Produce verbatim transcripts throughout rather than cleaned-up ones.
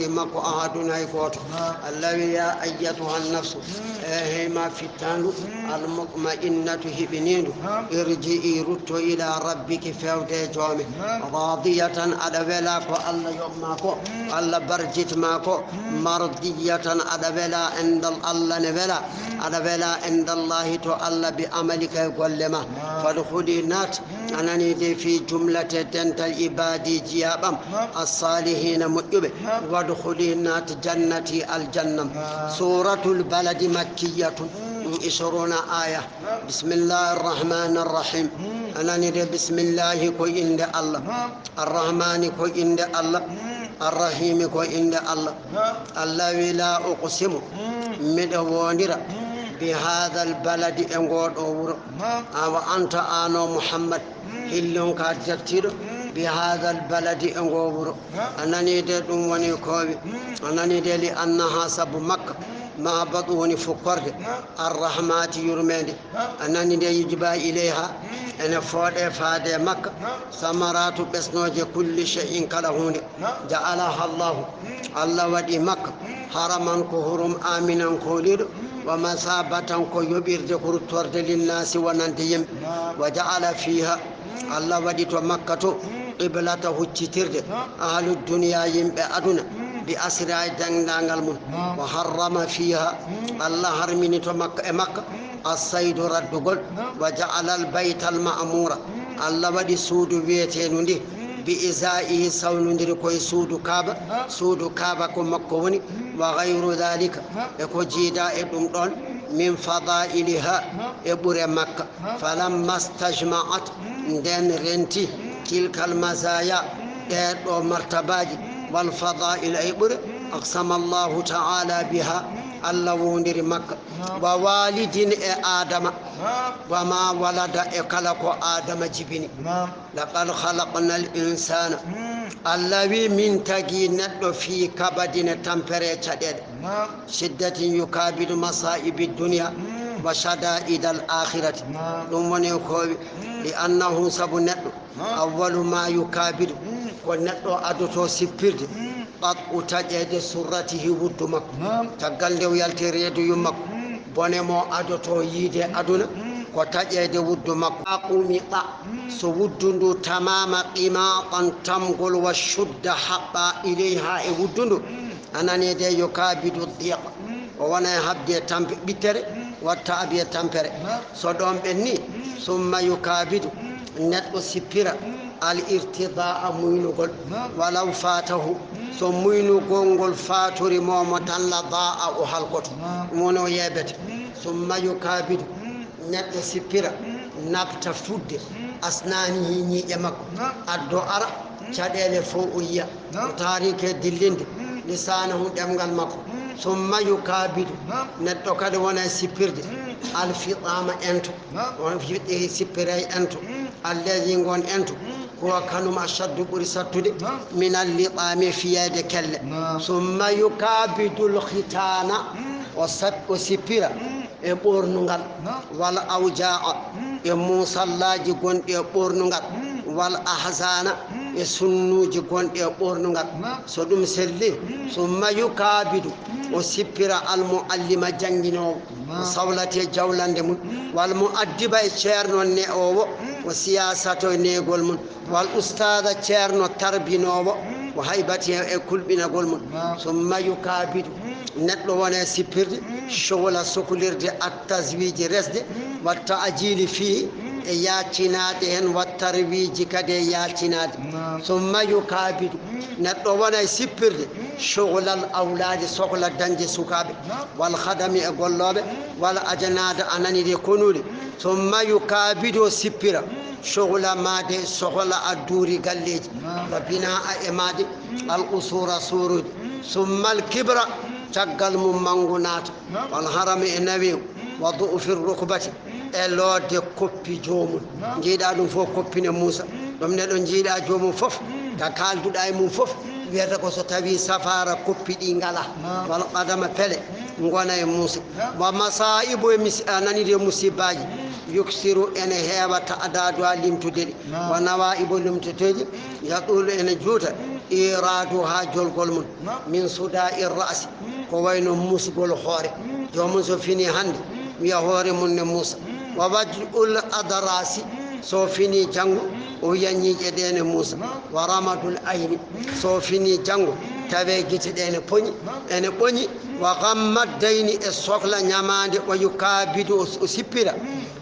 makko ahadun hay gooto. Naam. Allah wi, "Ya ayyatuha nafsu," Naam. E hey ma fittandu, Naam. "Al mutma'innatu hiɓiniindu, Naam. Irji'i rutto ila rabbiki fewde e joome. Naam. Radiyatan aɗa wela ko Allah yoɓ ma ko, Naam. Allah barjit ma ko, Naam. Mardiyatan aɗa wela endal Allah ne wela, Naam. Aɗa wela endallahi to Allah bi amalika e golle ma. Naam. Fadkhuli naat, Naam. A nani de fi jumlate dental ibadi jiyaɓam, Naam. As-salihina moƴƴuɓe. Naam. Wadkhuli naat jannati aljannam. Naam. Suratul baladi makkiyatun, Naam. Ishruna aya. Naam. Bismillahir rahmanir rahim. Naam. A nani de bismillahi ko inde Allah. Naam. Arrahmani ko inde Allah. Naam. Arrahimi ko inde Allah. Naam. Allah wi la uqsimu. Naam. Miɗo wondira. Naam. Bi hadal baladi e ngoɗo wuro. Naam. Awa anta ano Muhammad. Naam. Hillon ka jattiɗo. Naam. Bi hadal baladi e ngo wuro. Naam. A nani de ɗum woni kowi. Naam. A nani de li annaha sabu Makka. Naam. Mahabatu woni fukkorde. Naam. Arrahmati yurmende. Naam. A nani de yujba ilayha. Naam. Ene fooɗe faade Makka. Naam. Samaratu ɓesnoje kulli shay'in kala hunde. Naam. Ja'alaha Allahu. Naam. Allah waɗi Makka. Naam. Haraman ko hurum aminan koliɗo. Naam. Wa masabatan ko yoɓirde ko ruttorde linnasi wonande yimɓe. Naam. Wa ja'ala fiha. Naam. Allah waɗi to Makka to. Naam. Qiblata huccitirde. Naam. Ahlu duniya yimɓe aduna. Naam. Bi asra e dendagal mum. Naam. Wa harrama fiha. Naam. Allah harmini to Makka e Makka. Naam. Assaydu raddugol. Naam. Wa ja'ala al baytal ma'mura. Naam. Allah waɗi suudu wiyeteenu ndi. Naam. Bi izaihi sawnodiri koye suudu Kaaba. Naam. Suudu Kaaba ko makko woni. Naam. Wa gayru dhalika. Naam. E ko jiida e ɗum ɗon. Min fadailiha. Naam. E ɓure Makka. Naam. Falamma stajma'at. Naam. Nden renti. Naam. Tilkal mazaya. Naam. Ɗee ɗo martabaji. Naam. Wal fadail e ɓure. Naam. Aqsama Allahu ta'ala biha. Naam. Allah wondiri Makka. Naam. Wa walidin e Adama. Naam. Wa ma walada e kala ko Adama jibini. Naam. Laqad khalaqna al insana. Naam. Allah wi min tagi neɗɗo fi kabadin e tampere caɗeɗe. Naam. Shiddatin yukabidu masaibi dunya. Naam. Wa shada'id al akhirati. Naam. Ɗum woni ko wi. Naam. Li annahu sabu neɗɗo. Naam. Awwalu ma yukabidu. Naam. Ko neɗɗo adoto sippirde. Naam. Qat'u taƴeede surratihi wuddu makko. Naam. Caggal nde o yalti reedu yummakko. Mm. Bone mo adoto yiide aduna. Mm. Ko taƴeede wuddu makko. Aqumi ɓa. Mm. So wuddu ndu tamama qimatan tamgol wa shudda haɓɓa ilayha e wuddu ndu. Mm. A nani de yukabidu diqa. Mm. O wona e haɓde tampe ɓittere. Mm. Watta abiye tampere. Naam. So ɗon ɓenni. Mm. Summa yukabidu. Mm. Neɗɗo sippira. Mm. Al irtidaa muynugol. Naam. Walaw fatahu. Mm. So muynugol ngol fatori momo tan la daa o halkoto. Naam. Ɗum woni o yeebete. Mm. Summa yukabidu. Mm. Neɗɗo sippira. Mm. Nabta fudde. Mm. Asnanihi ñiiƴe makko. Naam. Addo ara. Mm. Caɗeele fof o yiya. Naam. O taarike dillinde. Mm. Lisanahu ɗemngal makko. Mm. Summa yukabidu. Naam. Neɗɗo kadi wona e sippirde. Mm. Alfiɗama ento. Naam. On fiɗɗi sippiray ento. Mm. Allazi ngon ento. Mm. Huwa kanum ashaddu ɓuri sattude. Naam. Minal liqami fiyeede kelle. Naam. Summa yukabidul khitana. Mm. O sat-, o sippira. Mm. E ɓoornungal. Naam. Wal awjaa. Mm. E muusallaaji gonɗi e ɓoornungal. Mm. Wal ahzana. Mm. E sunnuuji gonɗi e ɓoornungal. Naam. So ɗum selli. Mm. Summa yukabidu. Mm. O sippira al muallima jannginoowo. Naam. O sawlate jawlande mum. Mm. Wal muaddiba e ceerno ne'oowo. Mm. O siyaasato e neegol mum. Wal ustaada ceerno tarbinoowo. Mm. O haybati e kulɓinagol mum. Naam. Summa yukabidu. Mm. Neɗɗo wona e sippirde. Mm. Cohla soklirde at taswiji resde. Mm. Wa ta'jili fii. Mm. E yaacinaade heen wa tarwiji kadi e yaacinaade. Naam. Summa yukabidu. Mm. Neɗɗo wona e sippirde. Mm. Cohlal awlaade sohla dañde sukaaɓe. Naam. Wal khadami e gollooɓe. Mm. Wal ajanaada a nani de konuuli. Mm. Summa yukabidu o sippira. Mm. Cohla maade sohla adduuri galleeji. Naam. Wa binaa e maade. Mm. Al usura suuruuji. Mm. Summa al kibra. Mm. Caggal mum manngu naata. Naam. Wal harami e naweewu. Mm. Wa du'fi rukbati. Mm. E lootde koppi joomum. Naam. Njiiɗa ɗum fof koppine Muusa. Mm. Ɗum neɗɗo njiiɗa joomum fof. Mm. Ka kaalduɗa e mum fof. Mm. Wiyata ko so tawi safaara koppi ɗi ngala. Naam. Wal qadama pele. Mm. Ngona e Muusa. Naam. Wa masaa'ibu e mis-, a nani de musibbaaji. Mm. Yuksiru ene heewa ta'adaadu a limtude ɗi. Naam. Wa nawaa'ibu limtoteeji. Mm. Yaɗulu ene juuta. Mm. Iradu ha jolgol mum. Min suda'i ra'si. Ko wayno musgol hoore. Joomum so fini hannde, wiya hoore mum ne musa. Wa waj'ul adrasi. So fini janngo, o wiya ñiiƴe ɗe ne musa. Wa ramadul ayni. So fini janngo, tawe gite ɗe ne poñi, ene ɓoñi. Wa ghamma dayni, e sokla ñamaande, wa yukabidu, o, o sippira.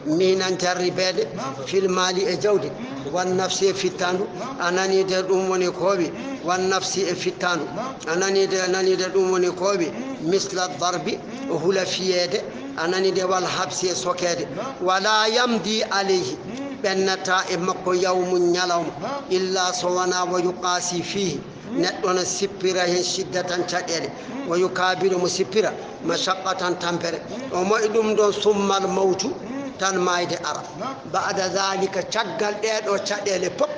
Minan jarribeede, fil mali, e jawdi. Wan nafsi, e fittandu. A nani de, ɗum woni koowi. Wan nafsi, e fittandu. A nani de, a nani de, ɗum woni koowi. Misla darbi, o hula fiyeede. A nani de, wal habsi, e sokeede. Wala yamdi alayhi, ɓennata e makko yawmun, ñalawma, illa so wona wa yuqasi fihi, neɗɗo no sippira heen shiddatan, caɗeele. Wa yukabiru, mo sippira, mashaqqatan, tampere. O moy ɗum ɗon, summal mawtu, tan maayde ara. Ba'da dhalika, caggal ɗee ɗoo caɗeele pop,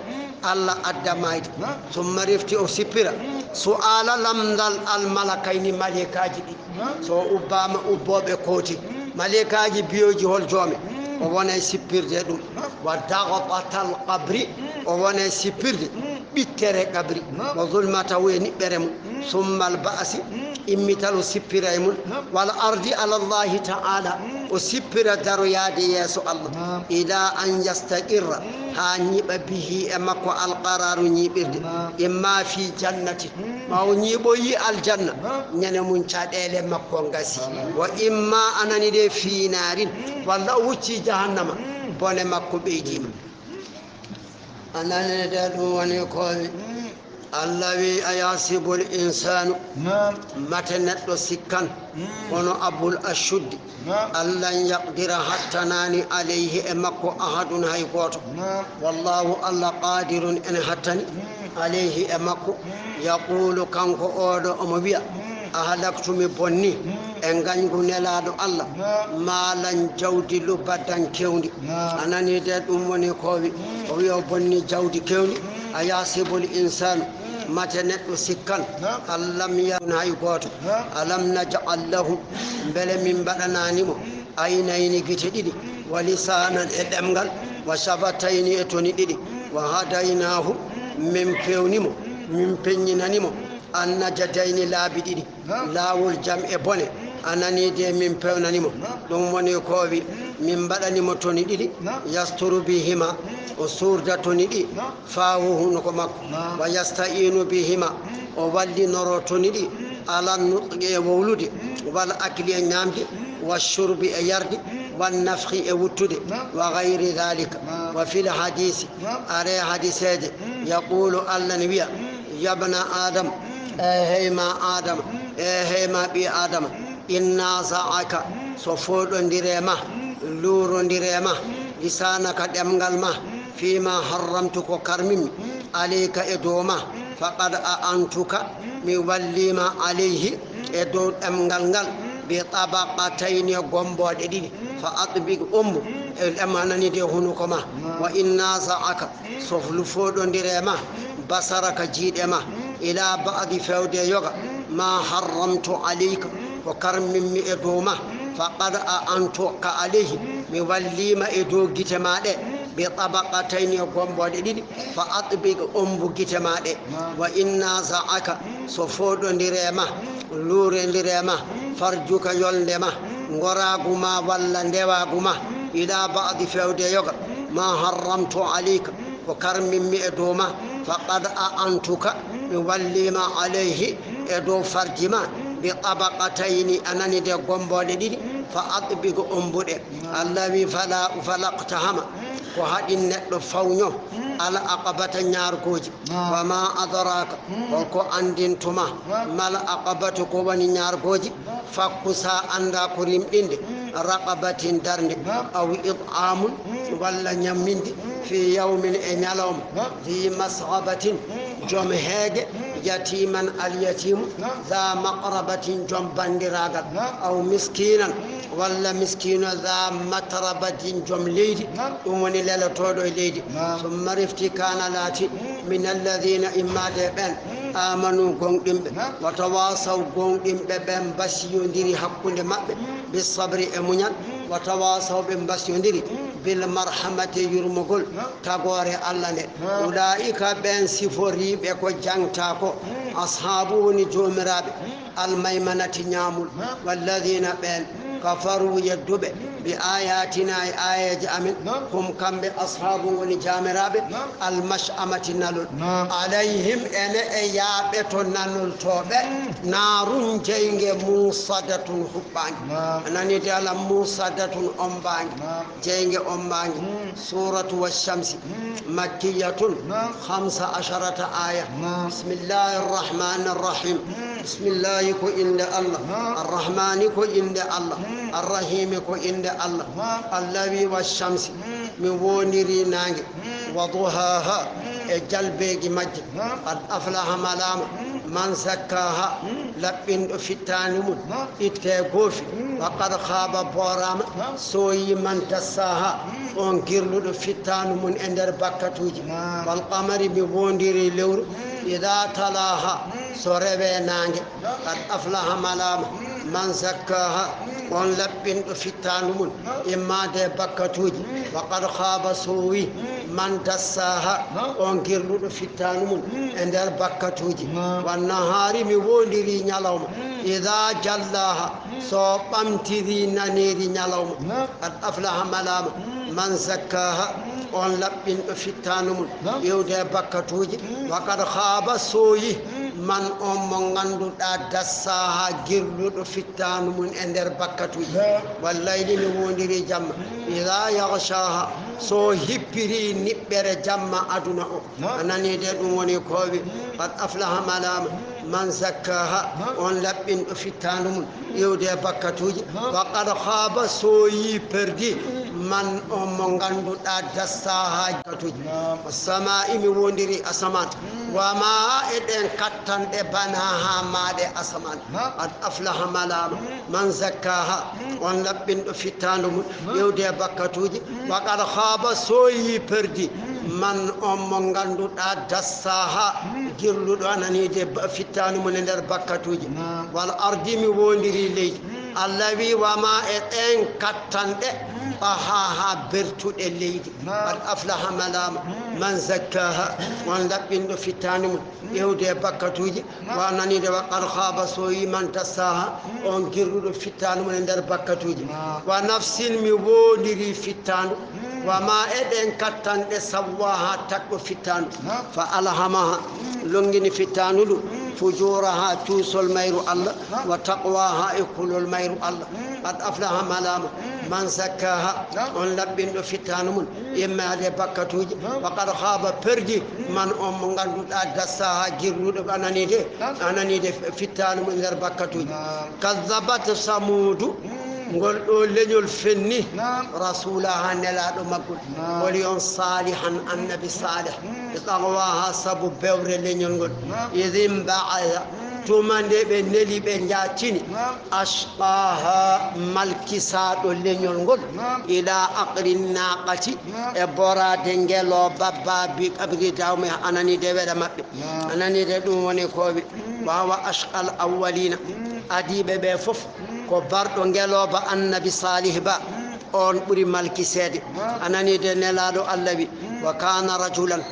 Allah adda maayde. Summa rifti, o sippira, su'ala, lamndal, al malakayni, maleekaaji ɗiɗi. So o ubbaama, ubbooɓe kooti, maleekaaji biyooji hol joome, o wona e sippirde ɗum. Wa daghtatal qabri, o wona e sippirde ɓittere qabri. Wa zulmatahu, e niɓɓere mum. Summal ba'si, immital, o sippira e mum. Wal ardi ala Allahi ta'ala, o sippira daroyaade yeeso Allah. Ila an yastaqirra, haa ñiɓa bihi, e makko, al qararu, ñiiɓirde. Imma fi jannati, ma o ñiiɓoyi aljanna, ñande mum caɗeele makko ngasi. Wa imma, a nani de, fi naarin, walla o wucci jahannama, bone makko ɓeydiima. A nani de, ɗum woni ko wi-, Allah wi, ayahsibul insanu, mate neɗɗo sikkan, hono Abul Ashuddi, allan yaqdira, hattanaani, alayhi, e makko, ahadun, hay gooto. Wallahu, Allah, qadirun, ene hattani, alayhi, e makko. Yaqulu, kanko oɗo, omo wiya, ahlaktu, mi bonni, e ngañgu Nelaaɗo Allah, maalan, jawdi, lubbadan, kewndi. A nani de, ɗum woni ko wi-, o wiya o bonni jawdi kewndi. Ayahsibul insanu, mate neɗɗo sikkan, allam yakun, hay gooto. Alam naj'al lahu, mbele min mbaɗanaani mo aynayni, gite ɗiɗi, wa lisanan, e ɗemngal, wa shafatayni, e toni ɗiɗi, wa hadaynahu, min peewni mo, min peññinani mo, an najadayni, laabi ɗiɗi, laawol jam e bone. A nani de, min peewnani mo. Ɗum woni ko wi-, min mbaɗani mo toni ɗiɗi, yasturu bihima, o suurda toni ɗi, faahu, hunuko makko. Wa yasta'inu bihima, o wallinoro toni ɗi, alan nutqi, e wowlude, wal akli, e ñaamde, wa shurbi, e yarde, wan nafhi, e wuttude, wa gayri dhalika. Wa fil hadisi, are hadiseeje, yaqulu, Allah ne wiya, yabna Adam, e hey ma Adama, e hey ma ɓii Adama, inna za'aka, so fooɗondire ma, luurondire ma, lisanaka, ɗemngal ma, fima harramtu, ko karmimi, alayka, e dow ma, faqad a'antuka, mi wallima, alayhi, e dow ɗemngal ngal, bi tabaqatayni, e gomboɗe ɗiɗi, fa atbiq, ombu, e ɗem a nani de, hunuko ma. Wa inna za'aka, so lu-, fooɗondire ma, basaraka, jiiɗe ma, ila ba'di, fewde yoga, ma harramtu alayka, ko karmimmi e dow ma, faqad a'antuka alayhi, mi wallima e dow gite ma ɗe, bi tabaqatayni, e gomboɗe ɗiɗi, fa atbiq, ombu gite ma ɗe. Wa inna za'aka, so fooɗondire ma, luurondire ma, farjuka, yolnde ma, ngoraagu ma walla ndewaagu ma, ila ba'di, fewde yoga, ma harramtu alayka, ko karmimmi e dow ma, faqad a'antuka, mi wallima, alayhi, e dow farji ma, bi tabaqatayni, a nani de, gomboɗe ɗiɗi, fa atbiq, ombu ɗe. Allah wi, fala, falaqtahama, ko haɗi neɗɗo fawño, al aqabata, ñaargooji. Wa ma adraka, holko anndintuma, mal aqabatu, ko woni ñaargooji? Fakku, sa annda ko rimɗinde, raqabatin, darnde, aw it'amun, walla ñamminde, fi yawmin, e ñalawma, dhi masghabatin, joom heege, yatiman, alyatimu, dha maqrabatin, joom banndiraagal, aw miskinan, walla miskino, dha matrabatin, joom leydi, ɗum woni lelotooɗo e leydi. Summa rifti kana laati, min alladhina, immade ɓen, amanu, gonɗinɓe, wa tawasaw, gonɗinɓe ɓen mbasiyondiri hakkunde maɓɓe, bis sabri, e muñal, wa tawasaw, ɓe mbasiyondiri bil marhamati, yurmugol, tagoore Allah nde. Ulaa'ika, ɓeen siforiiɓe ko jangta ko, ashaabu woni joomiraaɓe, almaymanati ñaamul, walladiina ɓeen, kafaru yedduɓe, bi ayatina e aayeeje amen, hum kamɓe ashaabu woni jaamiraaɓe, almash'amati nalol. Alayhim ene e yaaɓe to nanol to ɓe, naarun jeynge muusadatun huɓɓaange. A nani de ala muusadatun ombaange. Jeynge ombaange. Suuratu Washamsi. Makkiyatun. Khamsa asharata aya. Bismillahi arrahmani arrahim. Bismillahi ko innde Allah. Arrahmani ko innde Allah. Arrahimi ko innde Allah. Allah wi Washamsi. Mi wondiri naange. Wa duhaha. E jalbeegi majje. Qad aflaha malaama. Man zakkaha. Laɓɓinɗo fittaandu mum. Itte goofi. Wa qad khaba booraama. Sooyi man dassaha. On girluɗo fittaandu mum e nder bakkatuuji. Wal qamari mi wondiri lewru. Ida talaha. So rewe naange. Qad aflaha malaama. Man zakkaha. On laɓɓinɗo fittaandu mum. Immaade bakkatuuji. Wa qad khaba soowi. Man dassaha. On girluɗo fittaandu mum. E nder bakkatuuji. Wan nahaari mi wondiri ñalawma. Ida jallaha. So ɓamtiri naneeri ñalawma. Qad aflaha malaama. Man zakkaha. On laɓɓinɗo fittaandu mum. Iwde bakkatuuji. Wa qad khaba sooyi. Man on mo ngannduɗaa dassaha girluɗo fittaandu mum e nder bakkatuuji. Wallayli mi wondiri jamma. Ida yaghshaha. So hippiri niɓɓere jamma aduna o. A nani de ɗum woni koowi. Qad aflaha malaama. Man zakkaha. On laɓɓinɗo fittaandu mum. Iwde bakkatuuji. Wa qad khaba sooyi perdi. Man on mo ngannduɗaa dassaha bakkatuuji. Sama'i mi wondiri asamaan. Wa ma e ɗen kattanɗe banaha maaɗe asamaan. Qad aflaha malaama. Man zakkaha. On laɓɓinɗo fittaandu mum. Iwde bakkatuuji. Wa qad khaba sooyi perdi. Man on mo ngannduɗaa dassaha. Girluɗo a nani de ba-, fittaandu mum e nder bakkatuuji. Wal ardi mi wondiri leydi. Allah wi wa ma e ɗen kattanɗe. Tahaha bertuɗe leydi. Qad aflaha malaama. Man zakkaha. On laɓɓinɗo fittaandu mum. Iwde bakkatuuji. Wa nani de wa qad khaba sooyi man dassaha. On girluɗo fittaandu mum e nder bakkatuuji. Wa nafsin mi wondiri fittaandu. Wa ma e ɗen kattanɗe sawwaha taƴɗo fittaandu. Fa alhamaha. Longini fittaandu ndu. Fujuraha cuusol mayru Allah. Wa taqwaha e kulol mayru Allah. Qad aflaha malaama. Man zakkaha. On laɓɓinɗo fittaandu mum. Immaade bakkatuuji. Wa qad khaba perdi. Man on mo ngannduɗaa dassaha girluɗo a nani de. A nani de fittaandu mum nder bakkatuuji. Kazzabat Samuudu. Ngol ɗo leñol fenni. Rasuulaha nelaaɗo maggol. Woni on Saalihan annabi Saalih. Bi tagwaha sabu bewre leñol ngol. Idin ba'atha. Tuma nde ɓe neli ɓe njaatini. Ashqaha malkisaaɗo leñol ngol. Ila aqri naqati. E boraade ngelooba baabi qabri dawme a nani de weɗa maɓɓe. A nani de ɗum woni ko wi. Wa huwa ashqal awwalina. Adiiɓe ɓe fof ko barɗo ngelooba annabi Saalih ba. On ɓuri malkiseede. A nani de nelaaɗo Allah wi. Wa kana rajulan.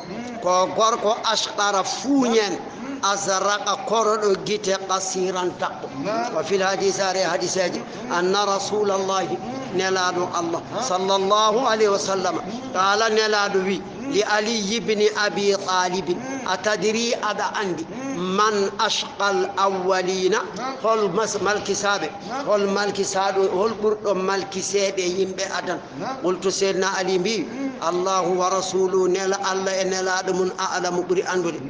Ko gorko ashqara fuuñen. Azraqa koroɗo gite qasiran daɓɓo. Wa fil hadisi are hadiseeji. Anna rasulallahi nelaaɗo Allah. Sallallahu alayhi wa sallam. Qala nelaaɗo wi. Li Ali ibn Abi Talib. A tadri aɗa anndi. Man ashqal awwalina. Hol mas-, malkisaaɓe. Hol malkisaaɗo, hol ɓurɗo malkiseede yimɓe adan. Qultu Seydina Ali mbi, Allahu wa rasuluhu nela Allah e nelaaɗo mum a'lamu ɓuri anndude.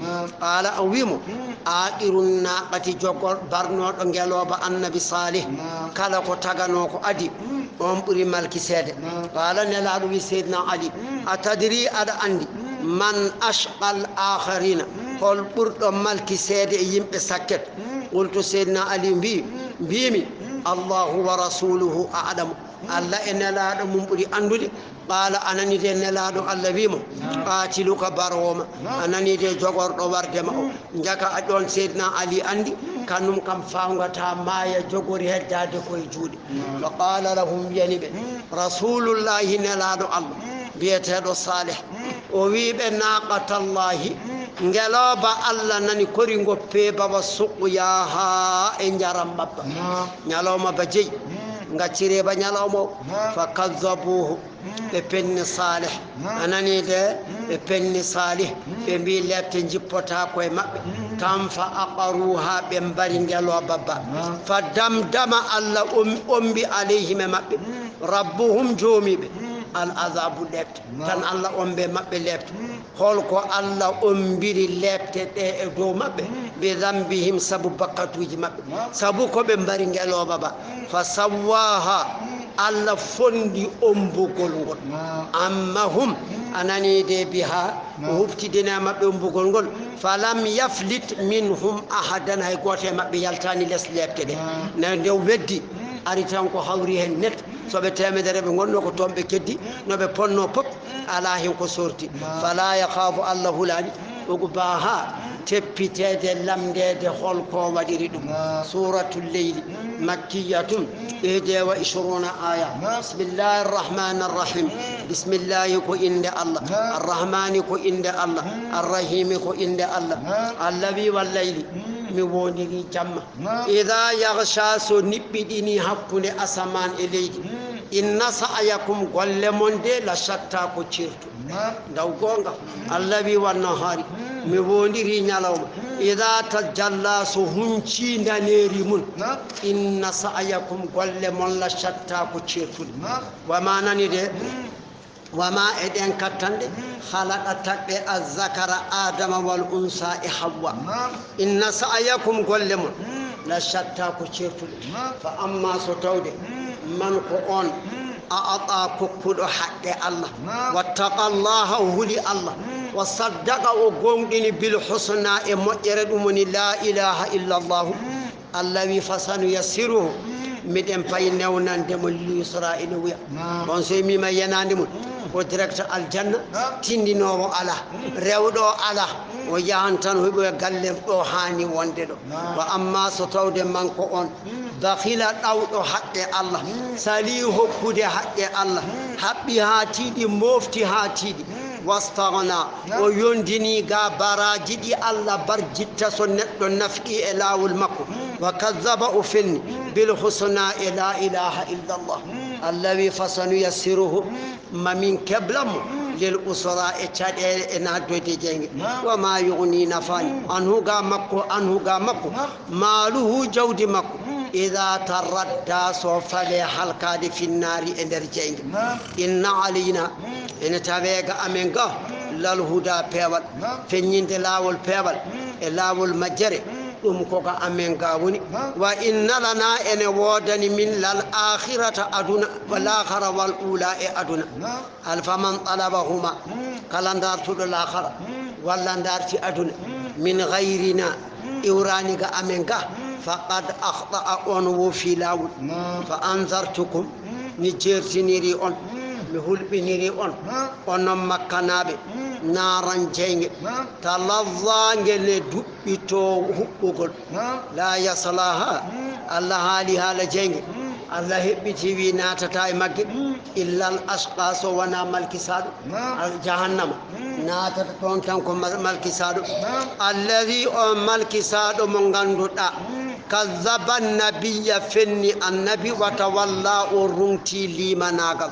Qala o wi mo, aqirun naqati jogor barnooɗo ngelooba annabi Salih. Kala ko taganoo ko adi, on ɓuri malkiseede. Qala nelaaɗo wi Seydina Ali, a tadri aɗa anndi man ashqal akharina, hol ɓurɗo malkiseede e yimɓe sakket? Qultu Seydina Ali mbi, mbimi, Allahu wa rasuluhu a'lamu. Allah e nelaaɗo mum ɓuri anndude. Qala a nani de nelaaɗo Allah wi mo, qatiluka baroowo ma. A nani de jogorɗo warde ma o. Njaka a ɗon Seydina Ali anndi Kanum kam fawngata maaya, jogori heddaade koye juuɗe. Fa qala lahum, wiyani ɓe, rasulullahi, nelaaɗo Allah, biyeteeɗo Salih, o wii ɓe, naqatallahi, ngelooba Allah nani kori ngo peeba, wa suqyaha, e njaram mabba. Ñalawma ba jeyi, ngacciree ba ñalawma o. Fa kazzabuhu, ɓe penni Salih. A nani de, ɓe penni Salih. Ɓe mbi leepte jippotaako e maɓɓe. Kam fa aqaruha, ɓe mbari ngelooba ba. Fa damdama, Allah om-, ombi alayhim, e maɓɓe. Rabbuhum, joomiiɓe. Al azabu, leepte. Tan Allah ombe maɓɓe leepte. Holko Allah ombiri leepte ɗe e dow maɓɓe? Bi dambihim, sabu bakkatuuji maɓɓe. Sabu ko ɓe mbari ngelooba ba. Fa sawwaha, Allah fondi ombugol ngol. Amma hum, a nani de, biha, o huɓtidini e maɓɓe ombugol ngol. Falam yaflit minhum ahadan, hay gooto e maɓɓe yaltani les leepte ɗe. Na nde weddi, ari tan ko hawri hen net. So ɓe teemedere ɓe ngonno, ko toon ɓe keddi, no ɓe ponno pop, alaa hen ko sorti. Fala yakhafu, Allah hulaani, uqbaha, teppiteede, lamndeede hol ko waɗiri ɗum. Suratul Leyli, makkiyatun, ihda wa ishruna aya. Bismillahir rahmanir rahim. Bismillahi ko innde Allah. Arrahmani ko innde Allah. Arrahimi ko innde Allah. Allah wi, wal layli, mi wondiri jamma. Ida yaghsha, so niɓɓiɗini hakkunde asamaan e leydi. Inna sa'yakum, golle mon de, la shatta, ko ceertuɗe. Ndaw goonga, Allah wi, wan nahaari, mi wondiri ñalawma. Ida tajalla, so hunci ndaneeri mun. Inna sa'yakum, golle mon, la shatta, ko ceertuɗe. Wa ma, nani de, wa ma, e ɗen kattanɗe, khalaqa, tagɗe, azzakara, Adama, wal unsa, e Hawwa. Inna sa'yakum, golle mon, la shatta, ko ceertuɗe. Fa amma, so tawde, man, ko on, a'ta, kokkuɗo haqqe Allah, wattaqa Allaha, o huli Allah, wa saddaqa, o gonɗini, bil husna, e moƴƴere, ɗum woni la ilaha illa Allahu. Allah wi, fasanuyassiruhu, miɗen payi newnande mo, lil yusra, ina wuya. On so yimmiima yenaande mum, ko direct aljanna, tindinoowo alaa, rewɗo alaa, o yahan tan huɓoya galle ɗo haani wonde ɗo. Wa amma so tawde man ko on, bakhila, ɗawɗo haqqe Allah, sali hokkude haqqe Allah, haɓɓi haa tiiɗi, mofti haa tiiɗi, wastaghna, o yondini ga baraaji ɗi Allah barjitta so neɗɗo nafqi e laawol makko. Wa kazzaba, o fenni, bil husna, e la ilaha illa Allah. Allah wi, fasanuyassiruhu, ma min keblan mo, lil usra, e caɗeele e naddoyde jeynge. Wa ma yughni, nafaani, anhu ga makko, anhu ga makko, maaluhu, jawdi makko, ida taradda, so fale halkaade, finnaari, e nder jeynge. Inna alayna, ene tawe ga amen ga, lal huda, peewal, feññinde laawol peewal e laawol majjere, ɗum ko ga amen ga woni. Wa inna lana, ene woodani min, lal akhirata, aduna, wal akhara, wal ula, e aduna. Al faman talabahuma, kala dartuɗo laakhara, walla darti aduna, min ghayrina, iwrani ga amen ga, faqad akhta'a, on wofi laawol. Fa anzartukum, mi jertiniri on, mi hulɓiniri on, onon Makkanaaɓe, naaran jeynge, talazza, ngel ne duɓɓito huɓɓugol. La yaslaha, Allah haali haala jeynge, Allah heɓɓiti wi naatata e magge, illa al ashqa, so wona malkisaaɗo. Al jahannama naatata ɗon tan ko mal-, malkisaaɗo. Alladhi, on malkisaaɗo mo ngannduɗaa, kazzaba nabiyya, fenni annabi, wa tawalla, o rungti limanaagal.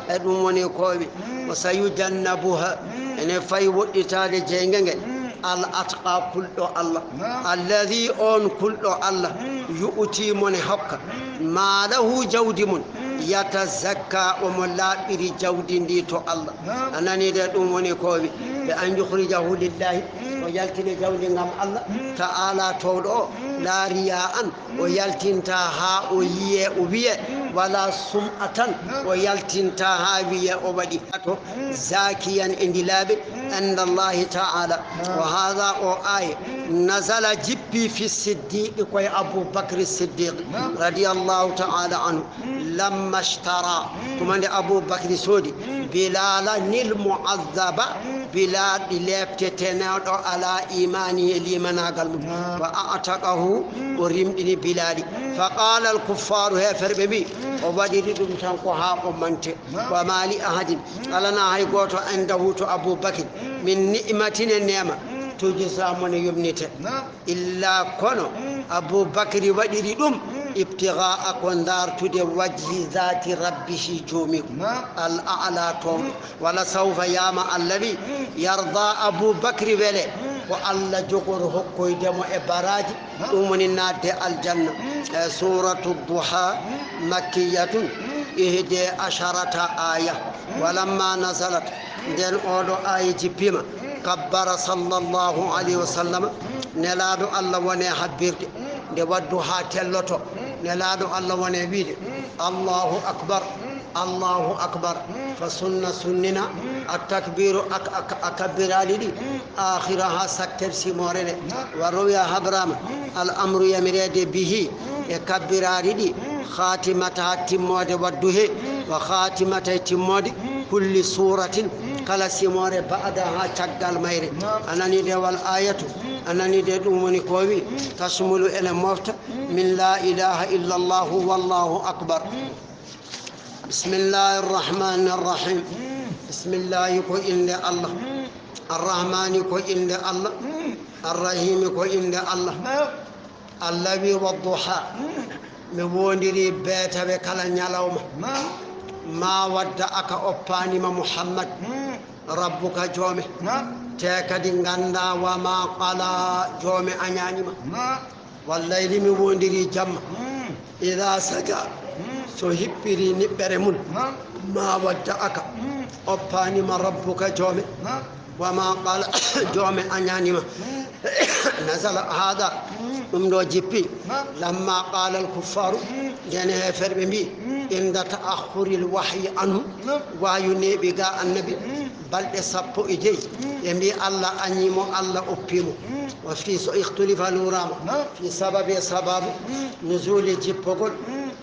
E ɗum woni ko o wi, wa sayujannabuha, ene fayi woɗɗitaade jeynge nge, al atqa, kulɗo Allah. Alladhi, on kulɗo Allah, yu'ti, mo ne hokka, maalahu, jawdi mum, yatazakka, omo laaɓiri jawdi ndi to Allah. A nani de, ɗum woni ko o wi, bi an yukhrijahu lillahi, o yaltini jawdi ngam Allah, ta'ala, towɗo o, la riya'an, o yaltinta haa o yiye, o wiye, wala sum'atan, o yaltinta haa wiye o waɗi. To zakiyan, e ndilaaɓe, inda Allahi ta'ala. Wa hadha, o aya, nazala, jippi, fi siddiqi, koye Abu Bakri Siddiq, radiyallahu ta'ala anhu. Lamma ishtara, tuma nde Abu Bakri soodi, Bilala nil mu'azzaba, Bilal ɗi leepte tenooɗo alaa imaani e limanaagal mum. Wa a'taqahu, o rimɗini Bilali. Fa qaala al kuffaaru, heeferɓe mbi, o waɗiri ɗum tan ko haa o mante. Wa ma li ahadin, alana hay gooto, indahu to Abu Bakr, min ni'matin e neema, tujza mo ne yumnite. Illa kono, Abu Bakri waɗiri ɗum, ibtigaa ko ndaartude wajhi zaati rabbihi joomiiko, al a'la toowɗo. Wala sawfa yaama Allah wi, yarda Abu Bakri wele, ko Allah jogoro hokkoyde mo e baraaji, ɗum woni naatde aljanna. E suuratu Duha, makkiyatun, ihde asharata aya. Walamma nazalat, nden oɗo aaya jippiima, kabbara sallallahu alayhi wa sallam, nelaaɗo Allah wone habbirde, nde waddu haa telloto, nelaaɗo Allah wone wiide, Allahu akbar, Allahu akbar. Fa sunna, sunnina, at takbiru, ak-, ak-, a kabbiraali ɗi, akhiraha, sakker simoore nde. Wa ruwiya, habraama, al amru, yamireede, bihi, e kabbiraali ɗi, khatimataha, timmoode waddu he, wa khatimata, e timmoode kulli suratin, kala simoore, ba'daha, caggal mayre. A nani de, wal ayatu, a nani de, ɗum woni ko wi, tashmulu, ene mofta, min la ilaha illa Allahu wallahu akbar. Bismillahi rahmani rahim. Bismillahi ko innde Allah. Arrahmani ko innde Allah. Arrahimi ko innde Allah. Allah wi, "Wadduha." Mi wondiri beetawe kala ñalawma. Ma wadda aka, oppanima Muhammad. Rabbuka, joome. Te kadi ganda, wa ma qala, joome añanima. Wallayli, mi wondiri jamma. Ida saja, so hippiri niɓɓere mum. Ma wadda aka, oppanima Rabbuka, joome. Wa ma qala, joome añanima. Nazala hada, ɗum ɗo jippi. Lamma qala al kuffaru, nden heeferɓe mbi, inda ta'akhkhuril wahyi anhu, wahyu neeɓi ga annabi balɗe sappo e joyi. Ɓe mbi Allah añimo, Allah oppimo. Wa fi, so ikhtulifa, luurama, fi sababi, sababu, nuzuli, jippogol,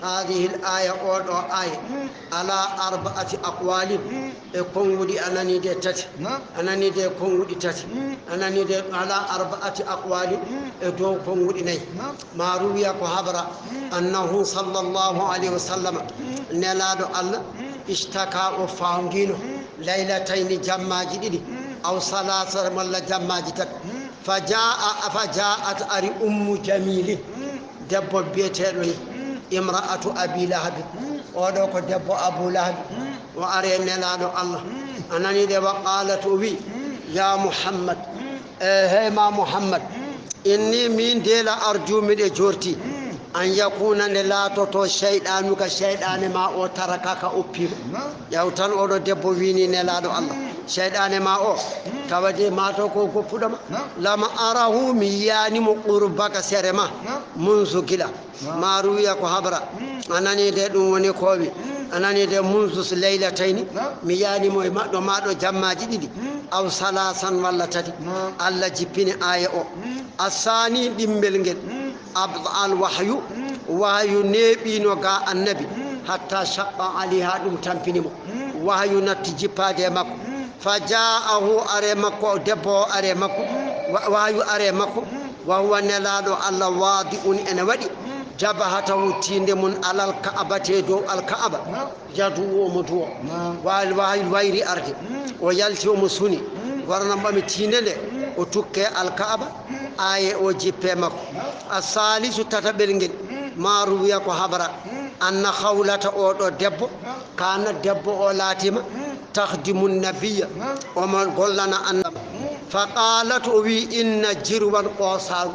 hadhihi al aya, oɗo aya, ala arba'ati aqwalin, e konguɗi a nani de tati. A nani de konguɗi tati. A nani de ala arba'ati aqwalin, e dow konguɗi nayi. Ma ruwiya, ko habra, annahu sallallahu alayhi wa sallam, nelaɗo Allah, ishtaka, o fawgino, laylatayni, jammaji ɗiɗi, aw salasa, walla jammaji tati. Fa jaa, fa jaat, ari Ummu Jamili, debbo biyeteɗo ni, imra'atu Abi Lahabi. Oɗo ko debbo Abu Lahabi. O ari e nelaɗo Allah. A nani de, wa qalat, o wi, ya Muhammad, e hey ma Muhammad, inni, min de, la arju, miɗe jorti, an yakuna, nde laatoto, shayɗanuka, shayɗane ma o, tarakaka, oppima. Ƴeew tan, oɗo debbo wini nelaɗo Allah, shayɗane ma o, tawa de mato ko goppuɗo ma. Lam arahu, mi yiyani mo, qurbaka, sere ma, munzu, gila. Ma ruwiya, ko habra. A nani de, ɗum woni ko wi. A nani de, munzu laylatayni, mi yiyani mo e maɗɗo maɗo jammaji ɗiɗi. Aw salasan, walla tati. Allah jippini aya o. Asani, ɗimmel ngel. Abda al wahyu, wahyu neeɓino ga annabi, hatta shaqqa alayha, ɗum tampini mo. Wahyu natti jippade e makko. Fa jaahu, are makko, debbo o are makko, wa-, wahyu are makko. Wa huwa, nelaɗo Allah, wadi'un, ene waɗi, jabhatahu, tinde mum, alal ka'bati, dow al ka'aba. Yadu, omo duwo. Naam. Wa-, wa-, wayri arde. O yalti, omo suni. Gornam ɓami tinde nde. O tukke al ka'aba. Aye o jippe makko. Asalisu, tataɓel ngel. Ma ruwiya, ko habra. Anna Khawlata, oɗo debbo. Kana, debbo o laatima. Takhdimu nabiyya. Omo gollana annabi. Fa qalat, o wi, inna jirwan, ɓosaru.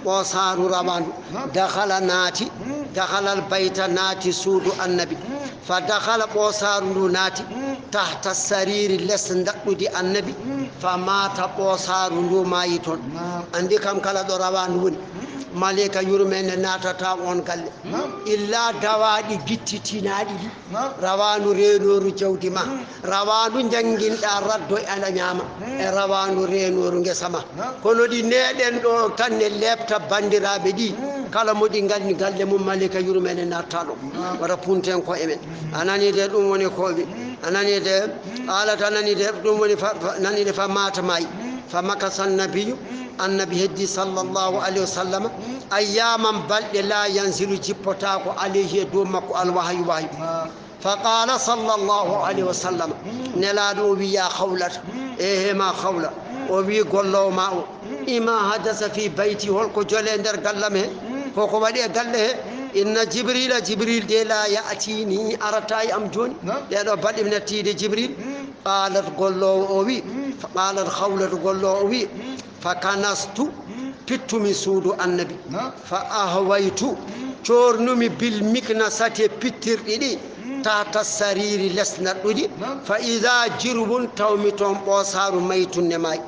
Ɓosaru rawandu. Dakhala, naati. Dakhala al bayta, naati suudu annabi. Fa dakhala, ɓosaru ndu naati. Tahta sariri, les ndaɗɗudi annabi. Fa mata, ɓosaru ndu maayi toon. Andi kam, kala ɗo rawandu woni, malika yurmende naatata on galle. Illa dawaɗi gittitinaɗi ɗi. Rawandu renoru jawdi ma. Rawandu janginɗa raddo, ana ñaama. E rawandu renoru ngesa ma. Kono ɗi neɗen ɗo tan ne lepta bandiraɓe ɗi. Kala mo ɗi nganni galle mum, malika yurmene natta ɗo. Wata punten ko e men. A nani de, ɗum woni ko wi. A nanii de, qaalat, a nanii de, ɗum woni fa, fa, nanii de fa maata maayi. Fa makasa annabiyu, annabi heddi sallallahu alayhi wa sallam, ayyaaman balɗe, laa yanzilu jippotaako alayhi e dow makko alwahyu, wahyu. Fa qaala sallallahu alayhi wa sallam, Nelaaɗo o wi'i, yaa Khawlata, ehe ma Khawla, o wi'i golloowo ma o, ima hadasa fi bayti, holko jole nder gallam he, koko waɗi e galle he, inna Jibrila, Jibril de laa ya'tini, arata e am jooni, ɗeɗo balɗe mi natti yiide Jibril. Qaalat, golloowo o wi'i, fa qaalat Khawlatu, golloowo o wi'i, fa kanastu, pittumi suudu annabi. Fa ahwaytu, coornumi bil miknasati e pittirɗi ɗi, tahta sariri les naɗɗuɗi. Fa ida jirbun, tawmi toon ɓoosaaru maytunde maayi.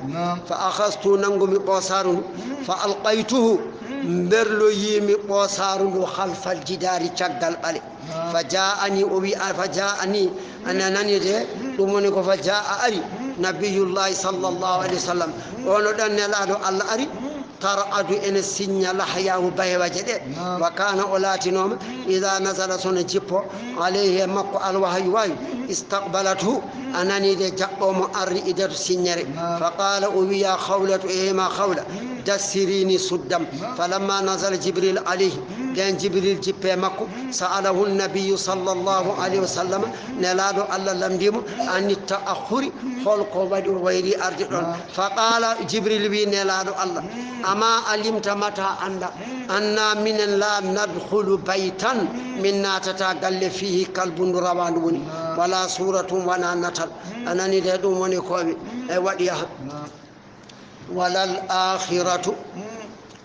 Fa akhastu, nanngumi ɓoosaaru ndu. Fa alqaytuhu, mberloyiimi ɓoosaaru ndu halfal jidaari caggal ɓale. Fa ja'ani, o wi'a, fa ja'ani, a nanani de, ɗum woni ko fa ja'a ari, nabiyullahi sallallahu alayhi wa sallam. Ɗono ɗan Nelaaɗo Allah ari, tar'adu ene siñña lahyahu bahewaje ɗe. Wa kana, o laatinooma, ida nazala, sono jippo, alayhi, e makko, alwahyu, wahyu, istaqbalathu, a nani de, jaɓɓo mo arri idatu siññere. Fa qala, o wi'a, Khawlatu, e ma Khawla, dassirini, suddam. Falamma nazala Jibril alayhi, nden Jibril jippe makko, sa'alahu nabiyu sallallahu alayhi wa sallam, Nelaaɗo Allah lamndimo, ani ta'akhuri, holko waɗi o wayri arde ɗon. Fa qala, Jibril wi Nelaaɗo Allah, ama alimta, mata annda, anna minen la nadkhulu baytan, min naatata galle fihi kalbun, ndu rawaandu woni, wala suratun, wona natal. A nani de, ɗum woni ko wi e waɗi yaha. Walal akhiratu,